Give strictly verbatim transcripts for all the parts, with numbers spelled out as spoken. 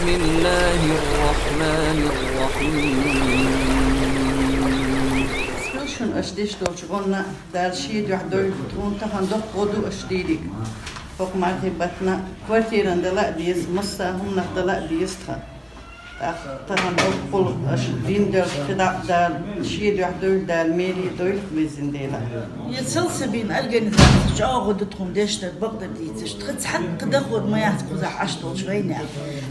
بسم الله الرحمن الرحيم. Хилла шуна аша деш долчу гӀанна, Дала шен дуьхьа дойла, тхуна тахана доккха гӀо ду аша дийриг. ХӀокху мархин батна квартиран дала а деза, масса хӀуманах дала а деза тхан. ТӀаккха тахана доккхул аша дин дерг хи дӀа а Дала шен дуьхьа дойла, Дала мери а дойла, везин Дела. Я сельсобин организаци чӀогӀа ду тхуна деш дерг, бакъдерг дийцича, тхан цхьаккха доход ма яц кхузахь Ӏаш долчу вайнех.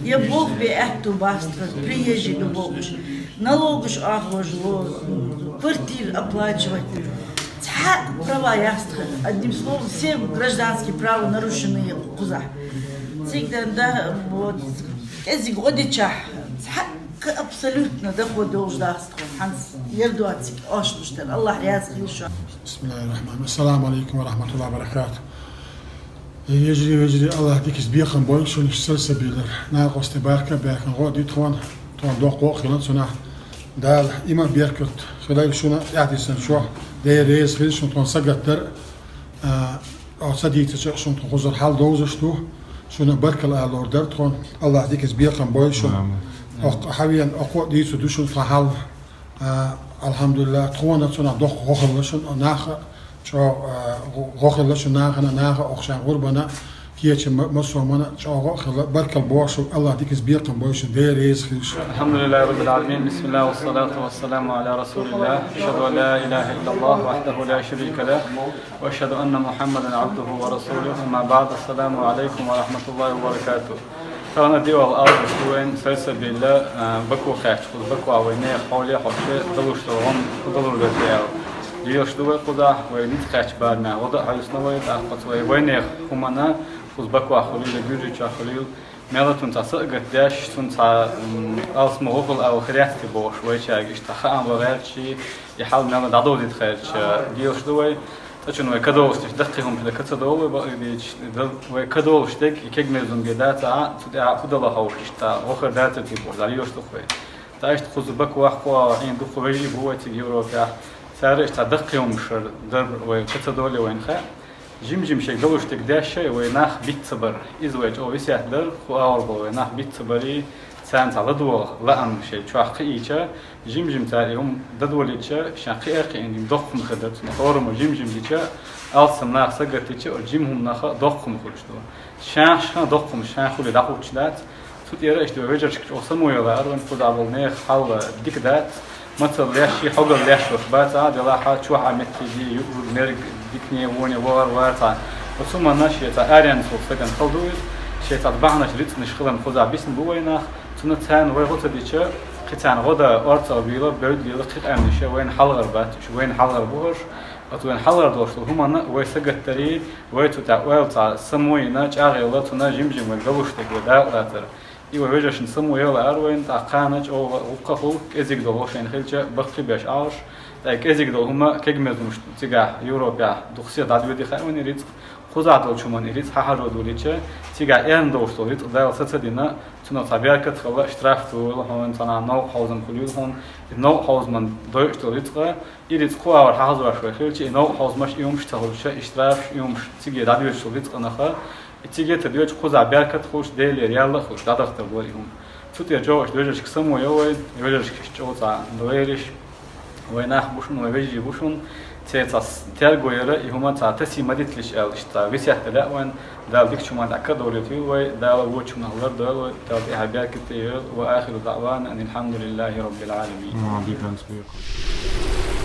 Я болх бе аьтту бац тхан, приезжий ду бохуш. Налогаш ахвожало, квартира оплачивать. Цхьа права яц тхан. Одним словом, все гражданские права нарушены кхузахь. Цига дан да, вот, кӀезиг гӀо дичахь, цхьаккха абсолютно доход долуш дац тхан. ХӀанз ер ду цига ош луш дара. Аллах раьза хила шуна. بسم الله الرحمن الرحيم. السلام عليكم ورحمة الله وبركاته. Э, ежри-вежри, Аллах дикаца бекхам бойла шуна, иштта сельсобилера накъостий барка а баьккхина гӀо а ди тхуна, тхуна доккха гӀо а хилла цунах. Дала иман, беркат хилийла шуна тӀаьхьадисинчохь, Дела реза хила шуна тхуна сагатдар, а, оха ца дийцича а шуна тхо кхузара хьал довзуш ду, шуна баркалла ала лур дара тхуна, Аллах дикаца бекхам бойла шуна. Амин. Оха хьавена, оха дийцур ду шуна тхан хьал. А, алхьамдулиллах, тхуна цунах доккха гӀо хилла шуна, наха а чӀогӀа, а, гӀо хилла шуна, нахана, наха а оха шайн гӀурбана кечам ма-, массо а хӀуманна чӀогӀа гӀо а хилла, баркалла боху шуна, Аллах дикаца бекхам бойла шуна, Дела реза хила шуна. الحمد لله رب العالمين. بسم الله والصلاة والسلام على رسول الله. أشهد أن لا إله إلا الله وحده لا شريك له. وأشهد أن محمدا عبده ورسوله. أما بعد. السلام عليكم ورحمة الله وبركاته. Тахана дӀавала аларш ду вайн сельсобилера, а, Баку кхаьчча, кхуза Бакух вайн нехан хьоле а хьоьжуш, далуш долу гӀум далур дара аьлла. Лелаш ду вай кхузахь, вай ницкъ кхаьчча барамехь гӀо дан а хьаьвсина вай, тӀаккха оцу вай, вайнехан хӀуманна, кхуза Бакух хуьлийла, Гуьржийчохь хуьлийла, мел а цунна цхьа са а гатдеш, цунна цхьа, м, алсам гӀо хуьлу ала хир яц те бохуш, вайчаьрга иштта хаам бан гӀерташ, и хьал мел а дӀадовзийта гӀерташ лелаш ду вай. Цкъачунна вай кадолуш дерш даккхий хӀумнаш дан ка ца довлу, бакъдерг дийцича, дан вай кадолуш дерг и кегамеза хӀума бен дац а, цу тӀехь а хӀун дала ховш, иштта гӀо хир дацара те бохуш, дӀалелаш ду вай. ТӀаккха иштта кхуза Бакух кху а Ӏийна дуккха вежарий бу вай цига Европехь. Цара иштта даккхий хӀумнаш дар вай ка ца довлий вайна хаьа. Жим-жим шайга далуш дерг деш а, вай нах биц ца бар. Иза вай чӀогӀа весет дара, кху агӀор болу вай нах биц ца барий, царна цхьа ладогӀа лаам шайн чохь кхиийча, жим-жим цара и хӀума дан долийча, шайн кхиар а кхиийна, доккха хӀума хир дара цунах. ХӀораммо жим-жим дича, алсам наха са гатдича, оцу жим хӀуманах доккха хӀума хуьлуш ду. Шайх хан доккха хӀума шайх хуьлий дӀахӀуттуш дац. Цу тӀера иштта вай вежаршка чӀогӀа самавала лаьара вайн кхузахь болу нехан хьал дика дац. Мацалла леш, хьогалла леш долуш бац а, делахь а чохь а меттиг, юург, мерг, дикане, воне вахар вац а. Оцу хӀуманна шен цхьа аренца волу стагана хала ду иза, шен цхьа бахьанаш, рицкъанаш хиларна кхузахь бисина бу вай нах. Цунна царна вай гӀо ца дича, кхин царна гӀо дан орцах бийла, бевдда лела, кхин къаьмнаш а вайна хьалхара бац, уьш вайна хьалхара бу хӀорш. Оцу вайн хьалхара долуш долу хӀуманна вай сагатдарий, вай цу тӀехь ойла цхьа самавийна, чӀагӀъелла, цунна жим-жим вай галуш дерг вай дакъалацар. И вай вежаршна самавала лаьара вайна, тӀаккха кхана чӀогӀа гӀуллакх хуьлу, кӀезиг долу гӀо шайна хилча, баккхий беш Ӏалаш, тӀаккха кӀезиг долу хӀума кегамеза хӀумнаш цигахь, Европехь, дукха сиха дӀадоьдий хаьа вайна и рицкъ, кхузахь долчу хӀуманна и рицкъ хьахьажо долийча, цигахь эрна долуш долу рицкъ Дала сацадина, цунах цхьа беркат хилла, штраф ца хуьлийла хьуна, цхьана новкъа хьовзам хуьлийла хьуна, и новкъа хьовзаман дойуш долу рицкъа, и рицкъа кху агӀор хьахьажош вай хилча, и новкъа хьовзамаш, и хӀумаш ца хуьлуш, и штрафаш, и хӀумаш циге дӀадоьдуш долу рицкъанах, и циге ца доьдуш, кхузахь беркат а хуьлуш, Делера ял а хуьлуш, дӀадахтар дара и хӀума. Цу тӀера чӀогӀа иштта вежаршка самавала вай, вежаршка чӀогӀа цхьа лайриш, вай нах бу шуна, вай вежарий бу шуна, церан цхьа с-, терго яра, и хӀума цхьа тасий ма диталаш аьлла, иштта цхьа весет дан лаьа вайна, Дала дикачу хӀуманна тӀаккха а довлийтийла вай, Дала вочу хӀуманах лардойла вай, Дала тӀехьа беркате йойла, وآخر دعوانا أن الحمد لله رب العالمين. Ма, дика хан спекъа.